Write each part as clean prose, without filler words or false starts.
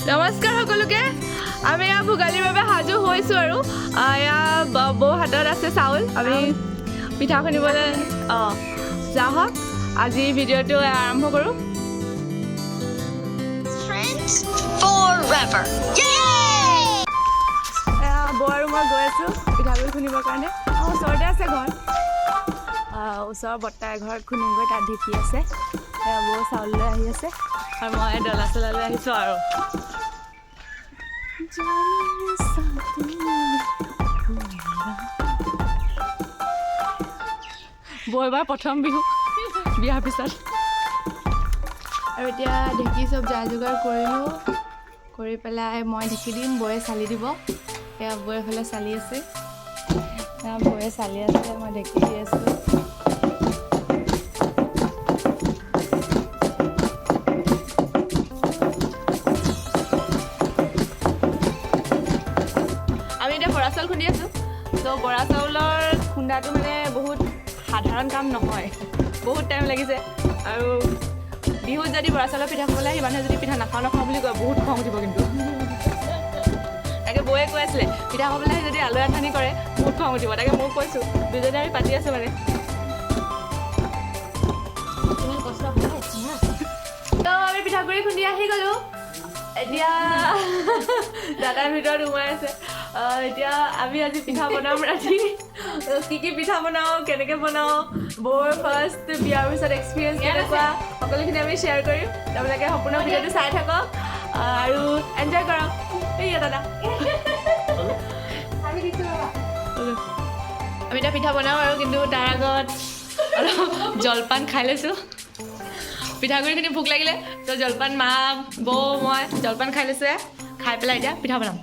নমস্কাৰ সকলোকে। আমি এয়া ভোগালীৰ বাবে সাজু হৈছোঁ আৰু এয়া বৌ হাতত আছে চাউল, আমি পিঠা খুন্দিবলৈ যা হওক। আজি ভিডিঅ'টো আৰম্ভ কৰোঁ। Friends forever. Yay! এয়া বৌ আৰু মই গৈ আছোঁ পিঠাগুড়ি খুন্দিবৰ কাৰণে। ওচৰতে আছে ঘৰ, ওচৰৰ বৰ্তাৰ ঘৰত খুন্দিমগৈ, তাত ঢেঁকী আছে। এয়া বৌ চাউল লৈ আহি আছে আৰু মই ডলা চলা লৈ আহিছোঁ আৰু। বৌ এবাৰ প্ৰথম বিহু বিয়াৰ পিছত। আৰু এতিয়া ঢেঁকী চব যা যোগাৰ কৰিলোঁ, কৰি পেলাই মই ঢেঁকী দিম, বৌয়ে চালি দিব। এয়া বৌয়ে এইফালে চালি আছে, এয়া বৌয়ে চালি আছে, মই ঢেঁকী দি আছোঁ। আমি এতিয়া বৰা চাউল খুন্দি আছোঁ। ত' বৰা চাউলৰ খুন্দাটো মানে বহুত সাধাৰণ কাম নহয়, বহুত টাইম লাগিছে। আৰু বিহুত যদি বৰা চাউলৰ পিঠা খাবলৈ আহি মানুহে যদি পিঠা নাখাওঁ নাখাওঁ বুলি কয়, বহুত খং উঠিব কিন্তু। তাকে বৌয়ে কৈ আছিলে, পিঠা খাবলৈ আহি যদি আলু আথানি কৰে বহুত খং উঠিব। তাকে ময়ো কৈছোঁ, দুজনে আমি পাতি আছোঁ মানে। তো আমি পিঠাগুড়ি খুন্দি আহি গ'লোঁ। এতিয়া দাদাৰ ভিতৰত সোমাই আছে। এতিয়া আমি আজি পিঠা বনাম ৰাতি। কি কি পিঠা বনাওঁ, কেনেকৈ বনাওঁ, বৌৰ ফাৰ্ষ্ট বিয়াৰ পিছত এক্সপিৰিয়েঞ্চ কেনেকুৱা, সকলোখিনি আমি শ্বেয়াৰ কৰিম। আপোনালোকে সম্পূৰ্ণ ভিডিঅ'টো চাই থাকক আৰু এনজয় কৰক। এইয়া দাদা, আমি এতিয়া পিঠা বনাওঁ আৰু, কিন্তু তাৰ আগত অলপ জলপান খাই লৈছোঁ। পিঠাগুড়িখিনি ভোক লাগিলে, তো জলপান মা বৌ মই জলপান খাই লৈছোঁ। খাই পেলাই এতিয়া পিঠা বনাম।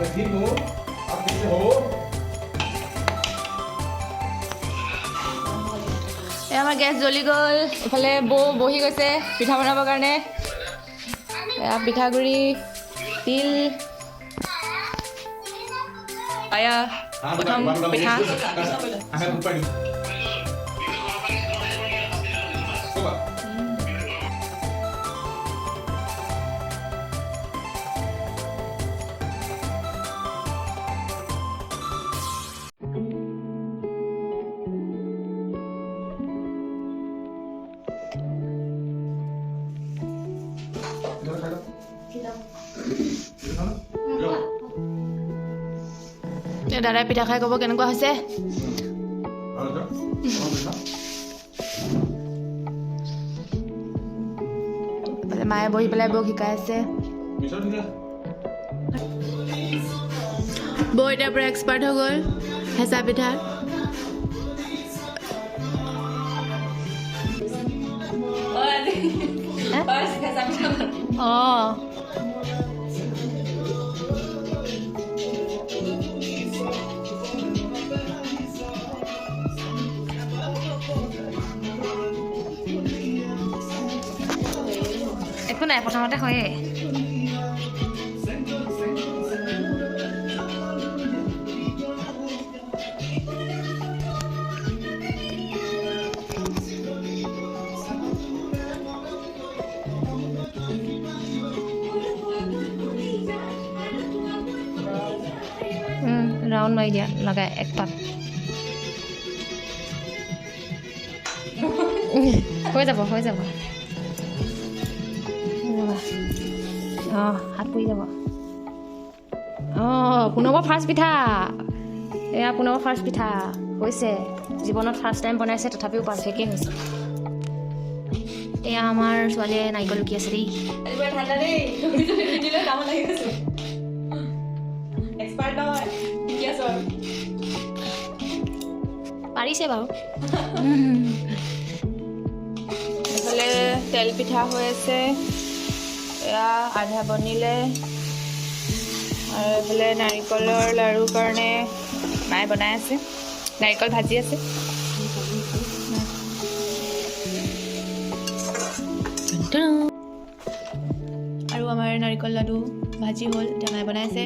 मैं ठीक हूँ, आप कैसे हो? এই আমাৰ গেছ জ্বলি গ'ল। এইফালে বৌ বহি গৈছে পিঠা বনাবৰ কাৰণে। এয়া পিঠাগুড়ি, তিল, এয়া প্ৰথম পিঠা। পানী। এতিয়া দাদাই পিঠা খাই ক'ব কেনেকুৱা হৈছে। এইফালে মায়ে বহি পেলাই বৌক শিকাই আছে। বৌ এতিয়া পূৰা এক্সপাৰ্ট হৈ গ'ল হেঁচা পিঠা। অঁ, একো নাই, প্ৰথমতে হয়ে। ৰাউণ্ড মাৰি দিয়া লগাই এক পাক হৈ যাব, হৈ যাব। অঁ, হাত পুৰি যাব। অঁ, পুনমৰ ফাৰ্ষ্ট পিঠা। এয়া পুনমৰ ফাৰ্ষ্ট পিঠা হৈছে। জীৱনত ফাৰ্ষ্ট টাইম বনাইছে, তথাপিও পাৰফেক্টেই হৈছে। এয়া আমাৰ ছোৱালীয়ে নাৰিকল ৰুকি আছে দেই। ঠাণ্ডা দেই, পিন্ধিলে কামত লাগি গৈছে। এক্সপাৰ্ট নহয়, শিকি আছোঁ আৰু। পাৰিছে বাৰু। এইফালে তেল পিঠা হৈ আছে, এয়া আধা বনিলে। আৰু এইফালে নাৰিকলৰ লাড়ুৰ কাৰণে মায়ে বনাই আছে। নাৰিকল ভাজি আছে। আৰু আমাৰ নাৰিকল লাডু ভাজি হ'ল, এতিয়া মায়ে বনাই আছে।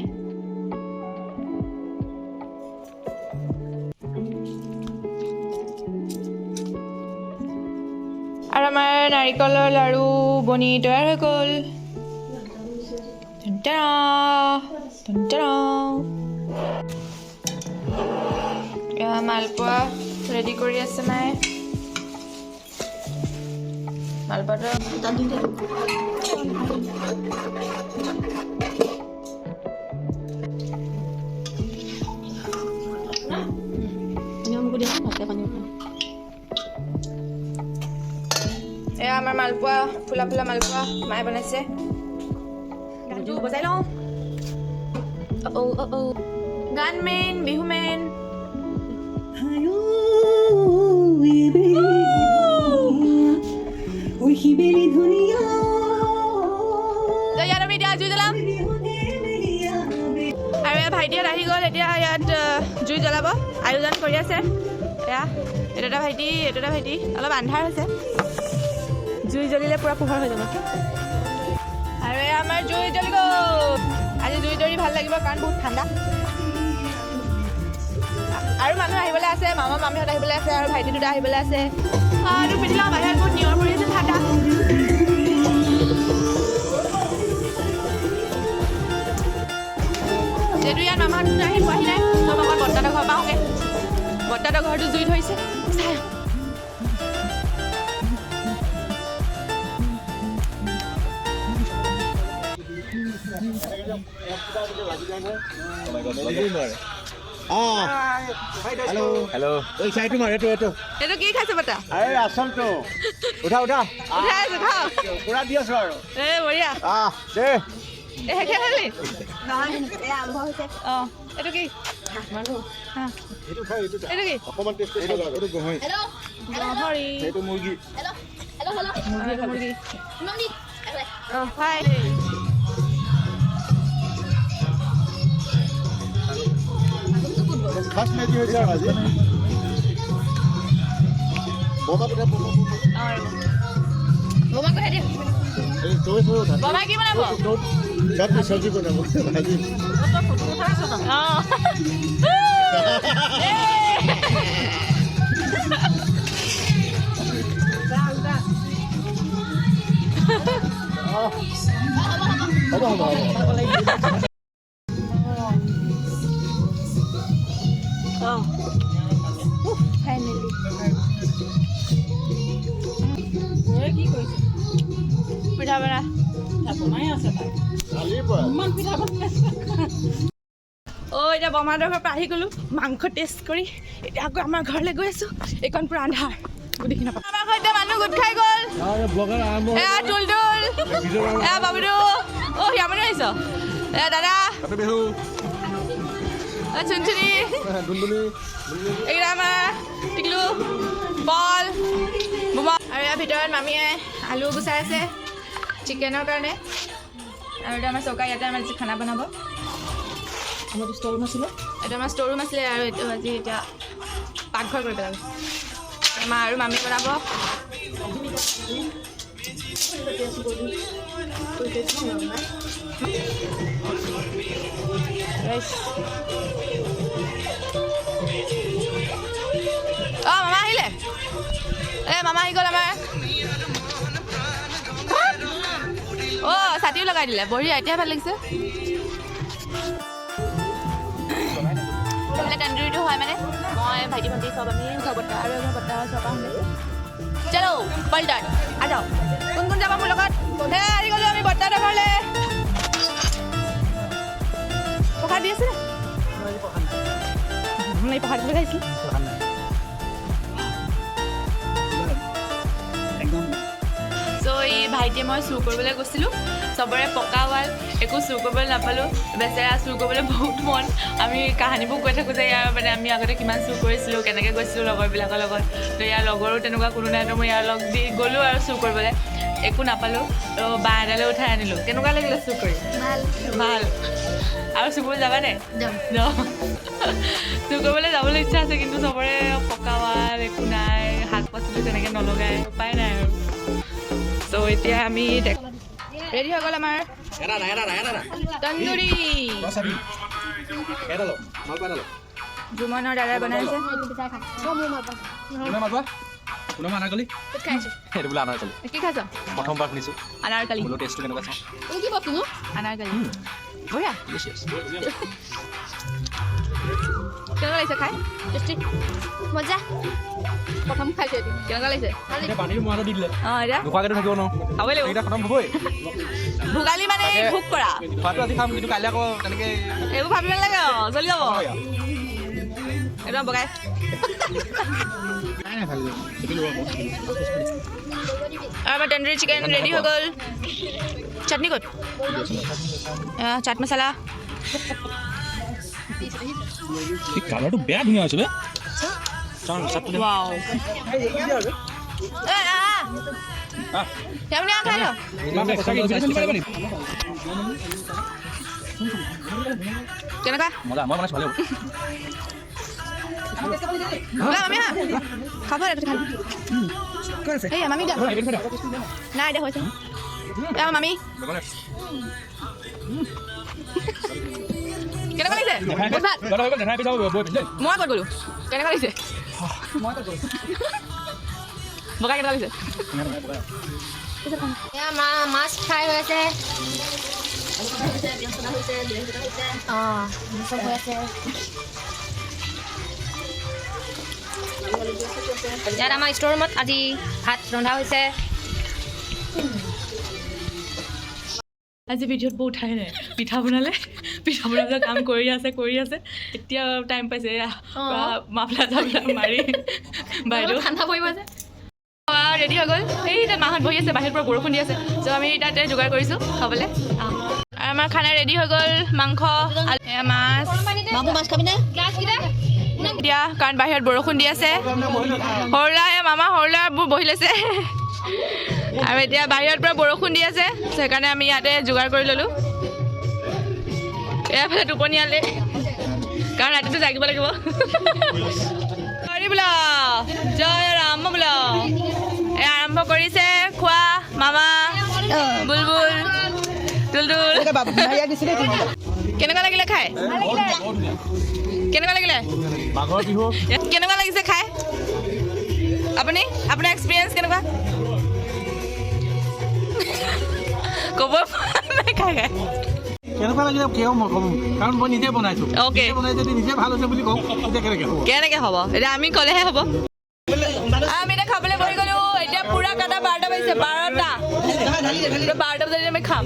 আৰু আমাৰ নাৰিকলৰ লাড়ু বনি তৈয়াৰ হৈ গ'ল। মালপোৱা ৰেডি কৰি আছে মায়ে। মালপোৱাটো এয়া আমাৰ মালপোৱা, ফুলা ফুলা মালপোৱা মায়ে বনাইছে। গানটো বজাই লওঁ। গান মেইন, বিহু মেইন। ইয়াত আমি এতিয়া জুই জ্বলাম। আৰু এয়া ভাইটিহঁত আহি গ'ল, এতিয়া ইয়াত জুই জ্বলাব আয়োজন কৰি আছে। এয়া এইটো এটা ভাইটি, এইটো এটা ভাইটি। অলপ আন্ধাৰ হৈছে, জুই জ্বলিলে পূৰা পোহৰ হৈ যাব। আৰু এয়া আমাৰ জুই জ্বলি গ'ল। আজি জুই জ্বলি ভাল লাগিব কাৰণ বহুত ঠাণ্ডা। আৰু মানুহ আহিবলৈ আছে, মামা মামীহঁত আহিবলৈ আছে আৰু ভাইটি দুটা আহিবলৈ আছে। আৰু পিন্ধি লওঁ, বাহিৰত বহুত নিয়ৰ পৰি আছে, ঠাণ্ডা। যিহেতু ইয়াত মামাহঁত আহি পোৱাহি নাই, চব অকণ বৰ্তাহঁতৰ ঘৰৰ পৰা আহোঁগৈ। বৰ্তাহঁতৰ ঘৰটো জুই ধৰিছে, চাই। এইটো কি খাইছে বৰ্তা? আচলটো উঠা উঠা উঠাই আছো, খাওঁ। পুৰা দি আছো আৰু। এ বঢ়িয়া। দে। এই শেষে হ'ল নি? অঁ, এইটো কি? এইটো কি? অকণমান টেষ্ট কৰি চাবা। এইটো গহৰি, গাহৰি। এইটো মুৰ্গী। মুৰ্গী। অঁ, হাই। ফাৰ্ষ্ট মেজি হৈছে আৰু আজি। বমা পিঠা, বমা। বমা কোঠাই দিয়ক। তই থৈ উঠা। বমা কি বনাব? চব্জি, চব্জি বনাব, ভাজি। অঁ। হ'ব হ'ব হ'ব। ফাইনেলি পিঠা বনা। কালিৰ পৰা। অ' এতিয়া বৰমাহঁতৰ ঘৰৰ পৰা আহি গ'লোঁ মাংস টেষ্ট কৰি। এতিয়া আকৌ আমাৰ ঘৰলৈ গৈ আছোঁ। এইকণ পূৰা আন্ধাৰ, দেখি নাপাওঁ। আমাৰ ঘৰত এতিয়া মানুহ গোট খাই গ'ল। এয়া তুলতুল, এয়া বাবুদু। অ' হিয়ামণি আহিছ। এয়া দাদা, চুনচুনি, এইকেইটা আমাৰ টিকলু, পল, বোমা। আৰু ইয়াৰ ভিতৰত মামীয়ে আলু গুচাই আছে চিকেনৰ কাৰণে। আৰু এইটো আমাৰ চৌকা, ইয়াতে আমাৰ আজি খানা বনাব। এইটো আমাৰ ষ্ট'ৰ ৰুম আছিলে আৰু এইটো আজি এতিয়া পাকঘৰ কৰি পেলাব মা আৰু মামী বনাব। অঁ, মামা আহিলে। এ মামা আহি গ'ল আমাৰ। অঁ, ছাতিও লগাই দিলে, বঢ়িয়া। এতিয়া ভাল লাগিছে। মানে তন্দুৰীটো হয়, মানে মই, ভাইটি, ভণ্টি চব আমি ঘৰ বৰ্তা আৰু এঘৰ বৰ্তা চব আহোঁগে। চলো পল্টন, আ যাওঁ। কোন কোন যাব মোৰ লগত? হে আহি গ'লো আমি বৰ্তাহঁতৰ ঘৰলৈ। প্ৰসাদ দি আছে নে? প্ৰসাদ দিব আহিছিল। চ' এই ভাইটিয়ে মই চুৰ কৰিবলৈ গৈছিলোঁ। চবৰে পকা ৱাল, একো চুৰ কৰিবলৈ নাপালোঁ। বেচেৰা চুৰ কৰিবলৈ বহুত মন। আমি কাহানীবোৰ কৈ থাকোঁ যে ইয়াৰ মানে আমি আগতে কিমান চুৰ কৰিছিলোঁ, কেনেকৈ গৈছিলোঁ লগৰবিলাকৰ লগত। তো ইয়াৰ লগৰো তেনেকুৱা কোনো নাই, তো মই ইয়াৰ লগ দি গ'লোঁ আৰু চুৰ কৰিবলৈ, একো নাপালোঁ। তো বাঁহ এডালে উঠাই আনিলোঁ। কেনেকুৱা লাগিলে চুৰ কৰি? ভাল। ভাল। আৰু চুবলৈ যাবানে? চুৰ কৰিবলৈ যাবলৈ ইচ্ছা আছে, কিন্তু চবৰে পকা ৱাল একো নাই, শাক পাচলি তেনেকৈ নলগাই, উপায় নাই আৰু। চ' এতিয়া আমি ৰেডি হৈ গ'ল আমাৰ তন্দুৰী। জুমনৰ দাদাই বনাইছে। কি খাইছ? প্ৰথমবাৰ শুনিছোঁ। আনাৰকালি। টেষ্টটো কেনেকুৱা চাওঁ। কি বস্তু? আনাৰকালি। বঢ়িয়া। কেনেকুৱা লাগিছে খাই? টেষ্টি। মজা। প্ৰথম খাইছোঁ এইটো। কেনেকুৱা লাগিছে? পানীটো মোৰ হাতত দি দিলে। অঁ, এতিয়া নোখোৱাকেতো থাকিব নোৱাৰো। খাবই লাগিব। এইকেইটা খতম হ'বই। ভোগালী মানে ভোগ কৰা। খোৱাটো আজি খাম, কিন্তু কাইলৈ আকৌ তেনেকৈ এইবোৰ ভাবিব নালাগে আৰু, চলি যাব। একদম বগাই। আৰু আমাৰ তন্দুৰী চিকেন ৰেডি হৈ গ'ল। চাটনি ক'ত? চাট মছলা। কালাৰটো বেয়া ধুনীয়া হৈছে বে। ৱাও। খাই ল। কেনেকুৱা? মজা, মই বনাইছোঁ, ভালে হ'ব। মামী হা খাব। এই মামী নাই এতিয়া হৈছে। মামী কেনেকুৱা লাগিছে? মই ক'ত গ'লো? কেনেকুৱা লাগিছে? বগা কেনেকুৱা লাগিছে? মাছ ফ্ৰাই হৈ আছে। অঁ, চব হৈ আছে। ইয়াত আমাৰ ষ্ট'ৰ ৰুমত আজি ভাত ৰন্ধা হৈছে। আজি ভিডিঅ'ত বহুত উঠাই নাই। পিঠা বনালে, পিঠা বনাবলৈ কাম কৰি আছে, কৰি আছে, এতিয়া টাইম পাইছে। মাফলা চাফলা মাৰি বাইদেউ ঠাণ্ডা পৰিব যে। ৰেডি হৈ গ'ল। এই তাত মাহঁত বহি আছে, বাহিৰৰ পৰা বৰষুণ দি আছে। চ' আমি তাতে যোগাৰ কৰিছোঁ খাবলৈ। আৰু আমাৰ খানা ৰেডি হৈ গ'ল। মাংস, মাছ, এতিয়া কাৰণ বাহিৰত বৰষুণ দি আছে। সৰুলা, মামা সৰুলাবোৰ বহি লৈছে। আৰু এতিয়া বাহিৰত পৰা বৰষুণ দি আছে, সেইকাৰণে আমি ইয়াতে যোগাৰ কৰি ল'লোঁ। এয়াফালে টোপনিয়ালে, কাৰণ ৰাতিটো জাগিব লাগিব। হৰি বোলা, জয় ৰাম বোলা। এয়া আৰম্ভ কৰিছে খোৱা। মামা, বুলবুল, তুলতুল, কেনেকুৱা লাগিলে খাই? কেনেকুৱা লাগিলে? কেনেকুৱা লাগিছে খাই? আপুনি, আপোনাৰ এক্সপিৰিয়েঞ্চ কেনেকুৱা ক'ব? নাই খাই খাই কেনেকুৱা লাগিলে কিয় মই ক'ম, কাৰণ মই নিজে বনাইছোঁ। অ'কে, বনাই যদি নিজে ভাল হৈছে বুলি কওঁ, তেতিয়া কেনেকৈ হ'ব? কেনেকৈ হ'ব? এতিয়া আমি ক'লেহে হ'ব। আমি এতিয়া খাবলৈ বহি গ'লো। এতিয়া পুৰা কাটা 12টা বাজিছে, 12টা। 12টা বজাত আমি খাম।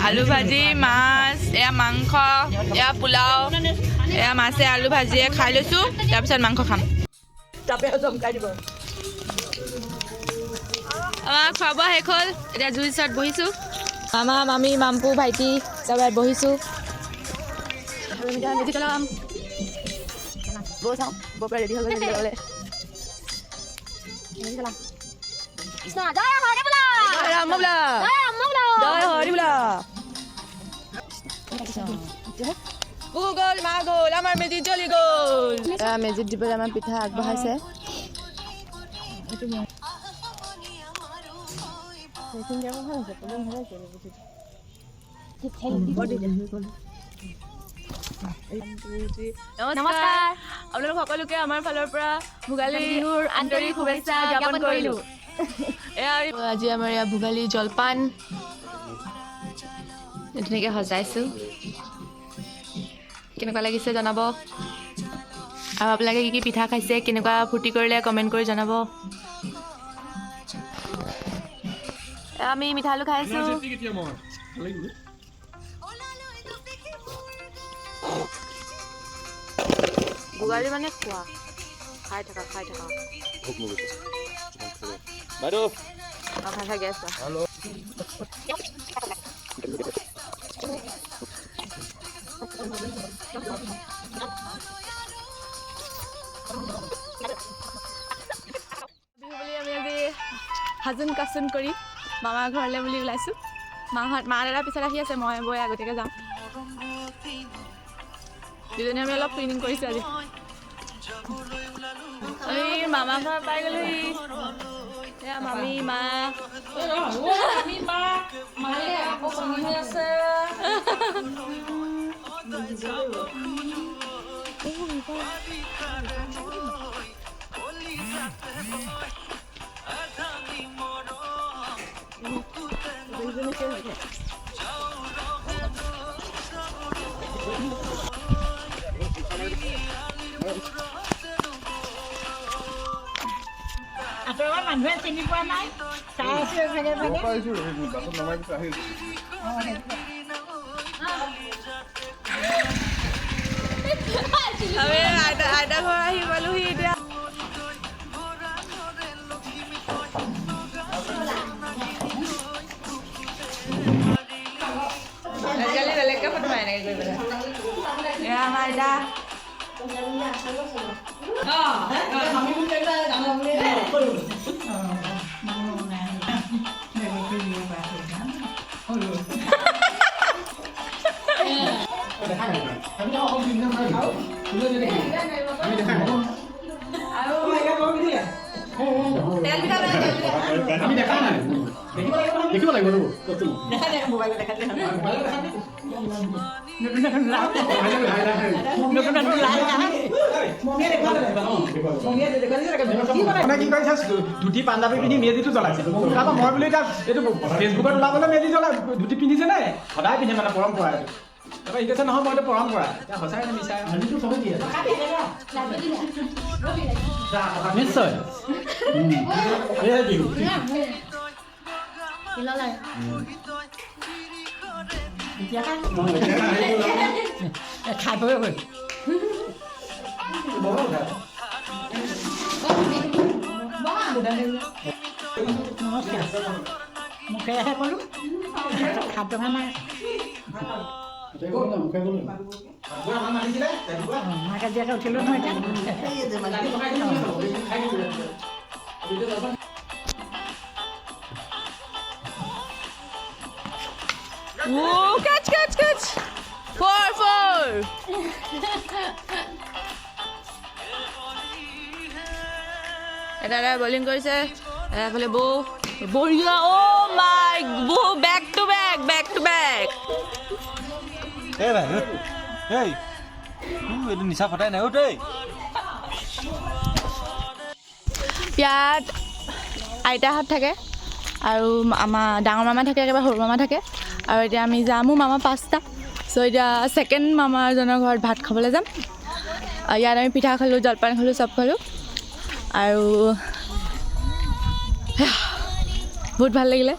আলু ভাজি, মাছ, এয়া মাংস, এয়া পোলাও, এয়া মাছে আলু ভাজিয়ে খাই লৈছোঁ। তাৰপিছত মাংস খাম। আমাৰ খোৱা বোৱা শেষ হ'ল। এতিয়া জুই ওচৰত বহিছোঁ। মামা, মামী, মাম্পু, ভাইটি চব ইয়াত বহিছোঁ। গ'ল মা গ'ল, আমাৰ মেজি জ্বলি গ'ল। মেজিত দিবলৈ আমাৰ পিঠা আগবঢ়াইছে। নমস্কাৰ আপোনালোক সকলোকে, আমাৰ ফালৰ পৰা ভোগালী বিহুৰ আন্তৰিক শুভেচ্ছা জ্ঞাপন কৰিলোঁ। এয়া আজি আমাৰ ইয়াত ভোগালী জলপান ধুনীয়াকৈ সজাইছোঁ। কেনেকুৱা লাগিছে জনাব, আৰু আপোনালোকে কি কি পিঠা খাইছে, কেনেকুৱা ফূৰ্তি কৰিলে কমেণ্ট কৰি জনাব। আমি মিঠা আলু খাই আছোঁ। ভোগালী মানে খোৱা, খাই থাকা, খাই থাকা। বাইদেউ। খাই খাই গেছ। বিহু বুলি আমি আজি সাজোন কাচোন কৰি মামাৰ ঘৰলৈ বুলি ওলাইছোঁ। মাহঁত, মা দাদা পিছত আহি আছে, মই বৈ আগতীয়াকৈ যাম। দুজনী আমি অলপ ক্লিনিং কৰিছোঁ আজি। এই মামা ঘৰ পাই গ'লোহি। এয়া মামী, মা। মানুহে চিনি পোৱা নাই, চাই আছে চাগে। আমি আইতা ঘৰ আহি পালোহি এতিয়া। আজিকালি বেলেগকে ফটো মাৰে এনেকে কৰি পেলাই। এয়া আমাৰ আইতা। তেল পিঠা বনাই, তেল পিঠা। আমি দেখা নাই, দেখিব লাগিব। মানে কি কৰিছে, ধুতি পাঞ্জাবী পিন্ধি মেজিটো জ্বলাইছে। তাৰপৰা মই বোলো এতিয়া এইটো ফেচবুকত ওলাবলৈ মেজি জ্বলাই ধুতি পিন্ধিছে নে সদায় পিন্ধে, মানে পৰম্পৰা এইটো। তাৰপৰা সি কৈছে, নহয়, মই এইটো পৰম্পৰা। এতিয়া সঁচাই নে মিছাই? নিশ্চয় এয়াই বিহু। খাই বৈ গ'ল। নমস্কাৰ। মুখেৰেহে ক'লোঁ, সাত টকা নাই। মাকে জীয়েকে উঠিলোঁ নহয় এতিয়া। Whoa, catch, catch, catch! Four, four! এটা এটা বলিং কৰিছে এফালে। বৌ, বঢ়িয়া! অ' মাই বৌ, back to back, back to back! এই ভাই, এই এইটো নিচা ফটাই নাই দেই। ইয়াত আইতাহঁত থাকে আৰু আমাৰ ডাঙৰ মামা থাকে, একেবাৰে সৰু মামা থাকে। আৰু এতিয়া আমি যাম। মোৰ মামা পাঁচটা। চ' এতিয়া ছেকেণ্ড মামাজনৰ ঘৰত ভাত খাবলৈ যাম। আৰু ইয়াত আমি পিঠা খালোঁ, জলপান খালোঁ, চব খালোঁ আৰু বহুত ভাল লাগিলে।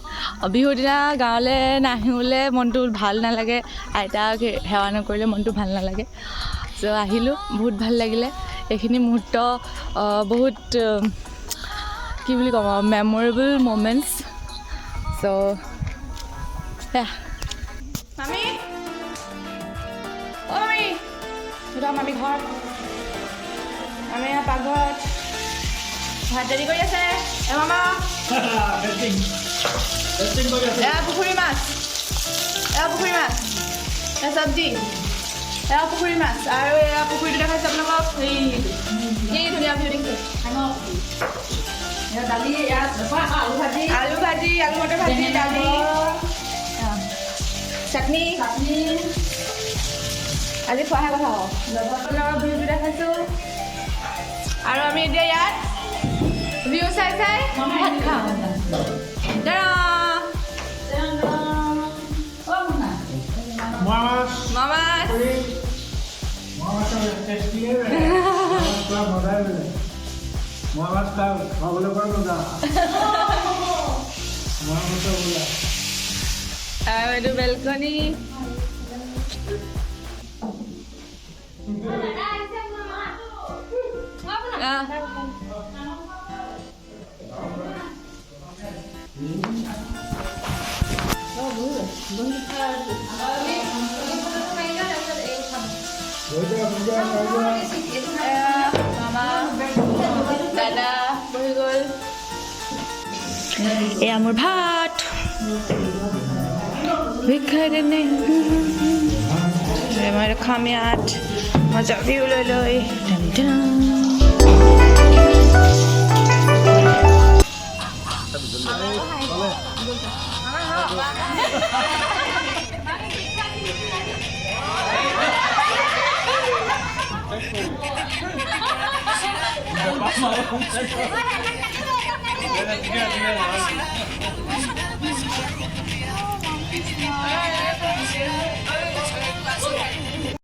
বিহুৰ দিনা গাঁৱলৈ নাহিলে মনটো ভাল নালাগে, আইতাক সেৱা নকৰিলে মনটো ভাল নালাগে। চ' আহিলোঁ, বহুত ভাল লাগিলে। এইখিনি মুহূৰ্ত বহুত কি বুলি ক'ম, মেমৰেবল মমেণ্টছ। চ' মামী, অ' মামী, এইটো মামী ঘৰ। আমি পাকঘৰত ভাত ৰেডি কৰি আছে। এ মামা, এয়া পুখুৰী মাছ, এয়া পুখুৰী মাছ, এয়া চব্জি, এয়া পুখুৰী মাছ। আৰু এয়া পুখুৰীটো দেখাইছে আপোনালোকক। এইটো কি ধুনীয়া ভিউ দেখিছে! আলু ভাজি, আলু মটৰ ভাজি, দালি, চাটনি। আজি খোৱাহে কথা হ'ব। আপোনালোকৰ ভিউটো দেখাইছোঁ আৰু আমি এতিয়া ইয়াত ভিউ চাই চাই ভাত খাওঁ। দাঁড়া, মাছ। মামা। মাছ টেষ্টিয়ে, মজাই বেলেগ। মোৱা মাছ খাবলৈ পৰা মজা, মোৱা মাছৰ বোলা। আৰু এইটো বেলকনি। মামা, দাদা বহি গ'ল। এয়া মোৰ ভাত। বিখৰনে। মই খাম ইয়াত মজা ভিউ লৈ লৈ। টন টন।